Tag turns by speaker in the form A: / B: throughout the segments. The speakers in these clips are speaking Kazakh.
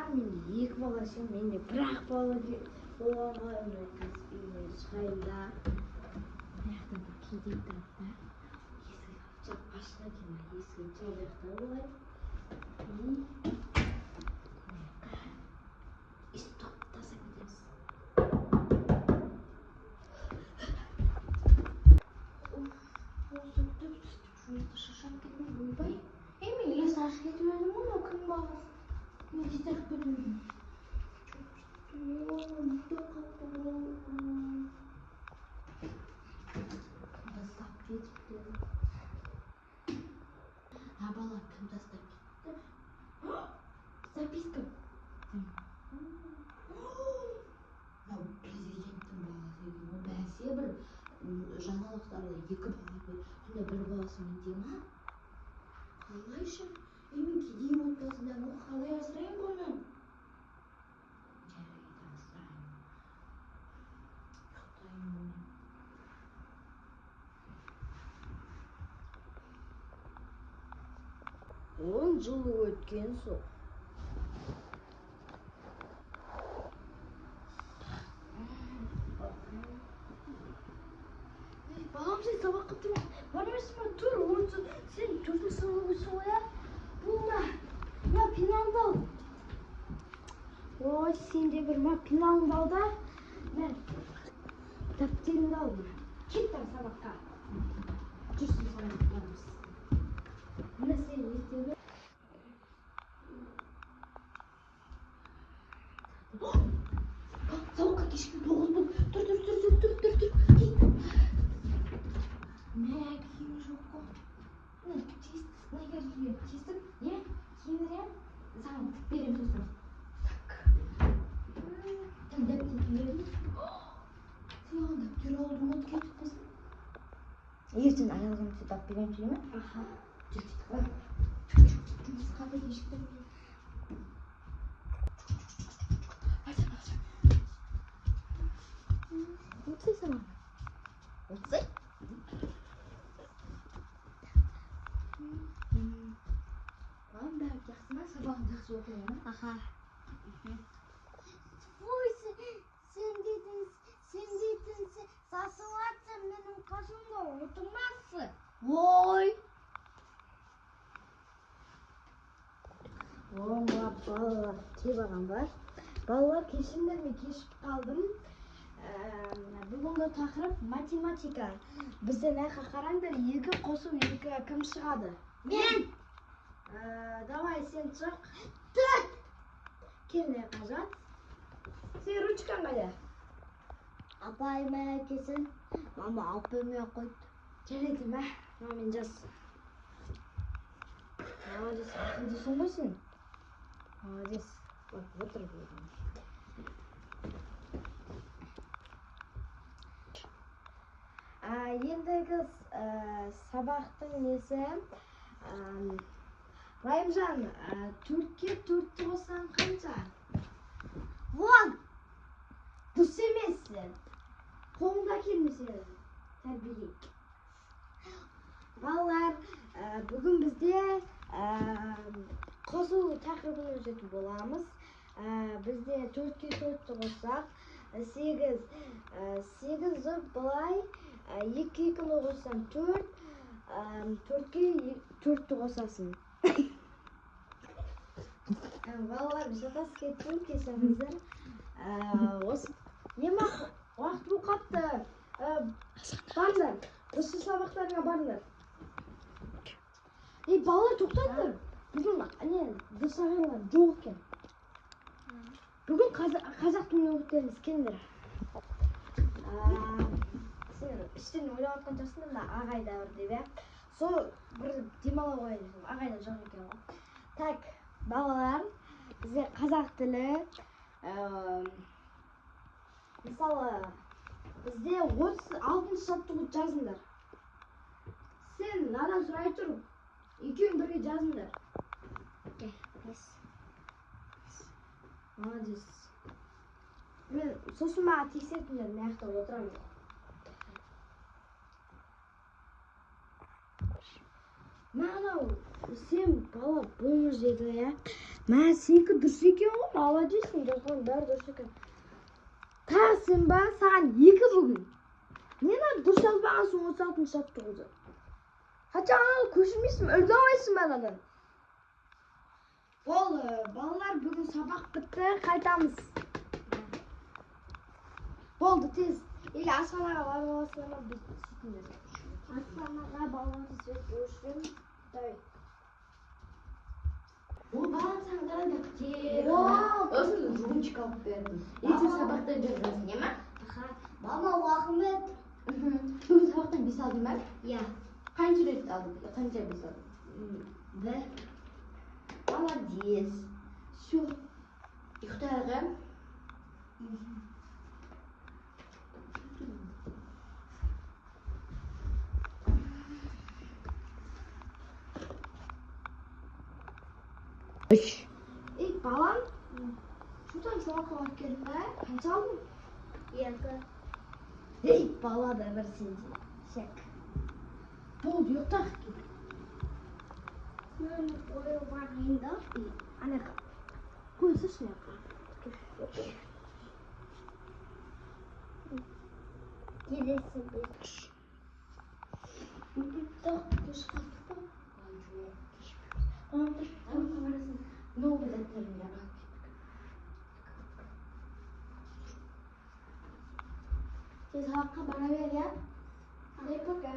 A: Менде екі бала ше, менде бір-ақ бала болған ғой. Мына қазір үйімнен шығайын да, мына жақтан бір кедей тұрады да, есік ашық екен, мына есігін жабайық та былай. И өйстіп тастап кетеміз. Осы өтіп сөйтіп жұмыста шаршап кеттім. Ойбай, ей, мен есік ашып кетіп едім ғой, мынау кімнің баласы? Мен есік ашып кетіп едім. Ұйықтап қалыпты ғой. Кім тастап кетіпті? А бала кім тастап кетті? Записка. Мынау президенттің баласы екен ғой. Бәсе, бір жаңалықтарда екі бала бар. Сонда бір баласы менде ма? Қалайша? Ей, мен кедей отбасындамын ғой, қалай асыраймын бұны? Жарайды, асыраймын. Ұйықтаймын мен. 10 жыл өткен соң. Ей, балам, сен сабаққа тұр бармайсың ба? Тұр, онысы сен төртінші сынып оқисың ғой, иә? Бұл мына пеналыңды ал. Ой, сен де бір, мына пеналыңды ал да, мә, дәптеріңді ал. Кет там сабаққа. Жүрсін, сабаққа барамыз. Мына сенің мектебі. Сабаққа кешікпей, 9 болды. Тұр, тұр, тұр, тұр, тұр, тұр, тұр. Мә, киім жоқ қой. Мына мына жерге тесіп, не киіндіремін, саған тігіп беремін сосын. Так. Сен дәптерін бердің. Сен маған дәптер алуды ұмытып кетіппісің. Ертең аяғым сөйтіп алып беремін дей ме?
B: Аха.
A: Жүр, кеттік па? Жүр, жүр, жұмысқа да кешіктім мен. Отырсай сабағыңа. Отырсай. Балам, бәрі жақсы ма? Сабағың жақсы оқиды ма?
B: Аха. Ой, сен дейтін, сен дейтін, сасып жатсың, менің қасымда отырмассың.
A: Ой! О, мына балалар келіп алған ба? Балалар, кешіріңдер, мен кешігіп қалдым. Бүгінгі тақырып математика. Бізде мына жаққа қараңдар, екі қосу екі кім шығады?
B: Мен.
A: Давай, сен шық.
B: 4.
A: Кел, мына жаққа жат. Сен ручкаң қайда?
B: Апай, мен әкесін, мама алып бермей ақ қойды.
A: Жарайды, мә, мынамен жаз. Молодец, ақылдысың ғой сен. Молодец. Вот, отыр бүгін. Ендігі сабақтың несі? Райымжан, төртке төртті қоссаң қанша?
B: 10.
A: Дұрыс емес. Қолыңда келмесе тәрбиелейік. Балалар, бүгін бізде қосу тақырыбын өтетін боламыз. Бізде төртке төртті қоссақ, 8. 8 былай, екі екіні қоссаң 4, төртке төртті қосасың. Балалар, шатасып кеттім, кешіріңіздер. Осы нема уақыт болып қапты. Барыңдар, осы сабақтарыңа барыңдар. Ей, балалар, тоқтаңдар. Бүгін не дұрыс ағайлар жоқ екен. Бүгін қазақ тілін оқытамыз, келіңдер. Сен іштен ойлап жатқан шығарсың, мына ағай да бар деп, иә? Сол бір демала қояйын десем, ағай да жоқ екен ғой. Так, балалар, бізде қазақ тілі, мысалы, бізде 36-жаттығуды жазыңдар. Сен мынадан сұрай тұр, екеуің бірге жазыңдар. Молодец. Мен сосын маған тексертіңдер, мына жақта отырамын. Мынау сен бала бомж деді, иә? Мә, сенікі дұрыс екен ғой, молодецсің, жазған бәрі дұрыс екен. Тағы сен ба, саған 2 бүгін. Не мына дұрыс жазбағансың 36-шы жаттығуды. Хотя ананы көшірмейсің, үлгі алмайсың ба анадан. Болды, балалар, бүгін сабақ бітті, қайтамыз. Болды, тез. Или асханаға барып аласыңдар ма, біз сөйтіңдер.
B: Асханаға балалар свет өшірем.
A: Давай. О, балам, саған қара дәптер.
B: Вау!
A: Сосын ручка алып бердім. Ертең сабақта жазасың, иә ма?
B: Аха. Мама, рахмет.
A: Бүгін сабақтан 5 алдың ба?
B: Иә.
A: Қанша рет алдың? Қанша 5 алдың?
B: 1.
A: Молодец. Всё. Ұйықтайық, ә? Үш. Ей, балам, что там сабаққа барып келдің бе? Қанша алдың?
B: 2. Ей, бала да бір сенде. Шек.
A: Болды, ұйықтайық.
B: Мен қойып барайын да.
A: Ана жаққа. Қойсайшы мына жаққа.
B: Келесі бес.
A: Так, кеш қалдық па? Ай, жоқ, кешпейміз. Мамам тұр, сабаққа барасың. Новый дәптеріңді алып кеттік. Сен сабаққа бара бер, иә? Эй, пока.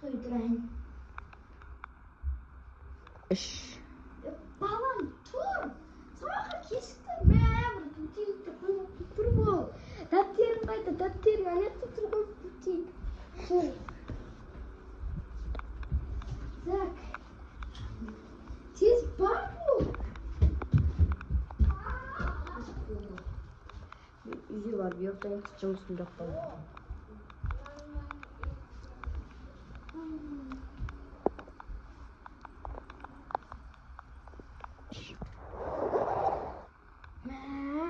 B: Ұйықтай тұрайын.
A: Үш. Балам, тұр. Сабаққа кешіктің. Мә, бір бутилікті қойып тұр бол. Дәптерің қайда? Дәптерің ана жақта тұр ғой, бутилік. Тұр. Так. Тез бар бол. Үйге барып ұйықтайыншы, жұмысым жоқ балам. Мә,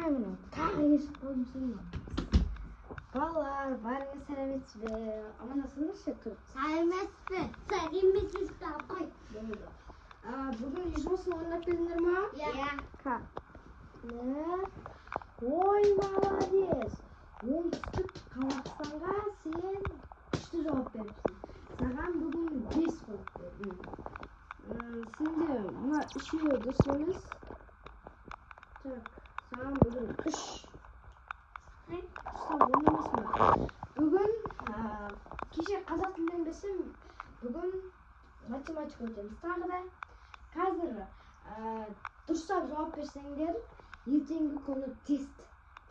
A: мынау тағы кешігіп қалдым сен. Балалар, барыңыз сәлеметсіз бе? Амандасыңдаршы тұрып.
B: Сәлеметсіз бе? Сәлеметсіз бе, апай?
A: Болды. Бүгін үй жұмысын орындап келдіңдер ма?
B: Иә.
A: Ка. Мә. Ой, молодец. Оңтүстік Қазақстанға сен күшті жауап беріпсің. Саған бүгін 5 қойып бердім. Сенде мына үшеуі дұрыс емес. Так, саған бүгін 3. Стоп, он емес ме? Бүгін, кеше қазақ тілінен берсем, бүгін математика өтеміз тағы да. Қазір, дұрыстап жауап берсеңдер, ертеңгі күні тест.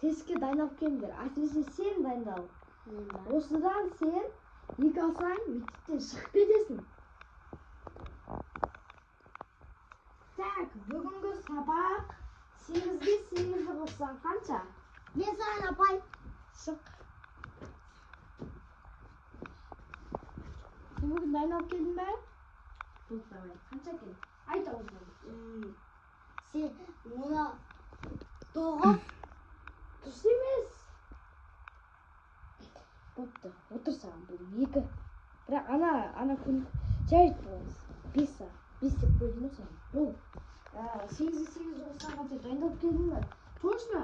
A: Тестке дайындалып келіңдер. Әсіресе сен дайындал. Осыдан сен 2 алсаң, мектептен шығып кетесің. Так, бүгінгі сабақ 8-ге 8-ді қоссаң қанша?
B: Мен саған, апай.
A: Шық. Сен бүгін дайындалып келдің бе? Болды, давай. Қанша екен? Айт аузынан.
B: Сен мына 9.
A: Дұрыс емес. Бопты, отыр саған бүгін 2. Бірақ ана күн жарайды болыңыз. 5 саған. 5 деп қойдым ғой саған. Бол. 8-ге 8 қоссаң қанша? Дайындалып келдің бе? Точно?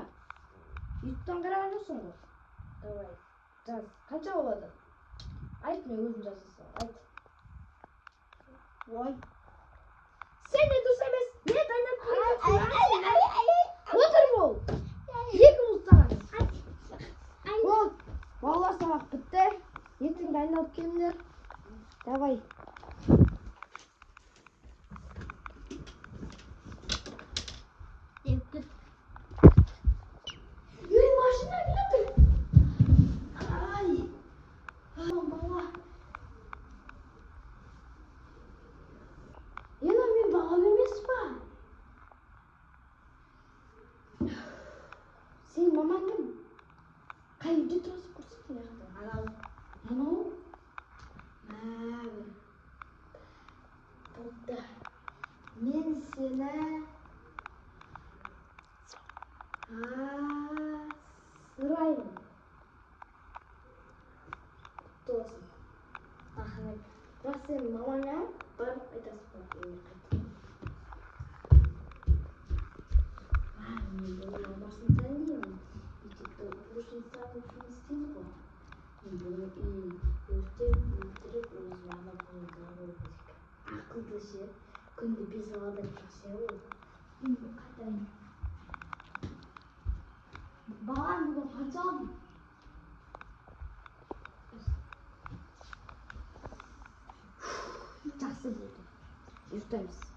A: Ютубтан қараған жоқсың ғой. Давай, жаз. Қанша болады? Айт, мен өзім жаза саламын. Айт.
B: 10.
A: Сен де дұрыс емес. Не дайындалып келдің?
B: Ай, ай, ай, ай.
A: Отыр бол. 2 болды саған. Болды. Балалар, сабақ бітті. Ертең дайындалып келіңдер. Давай. Ей, машина келе жатыр. Ай. Бала. Ена, мен балам емес па? Сен мамаң кім? Қай үйде тұрасың, көрсет мына жақта?
B: Анау.
A: Анау? Мә, болды. Мен сені асыраймын. Құтты болсын.
B: Рахмет.
A: Бірақ Сен мамаңа барып айтасың ғой үйіне қайт. А, мен бұның мамасын танимын. Мектепте уборщица болып жұмыс істейді ғой. Мен бұның үйін өртеп, өлтіріп, өзім ана бұны алу керек. Ақылды ше, күнде 5 алады ше ол. Енді қайтайын. Балам, бүгін қанша алдың? Жақсы болды. Ұйықтаймыз.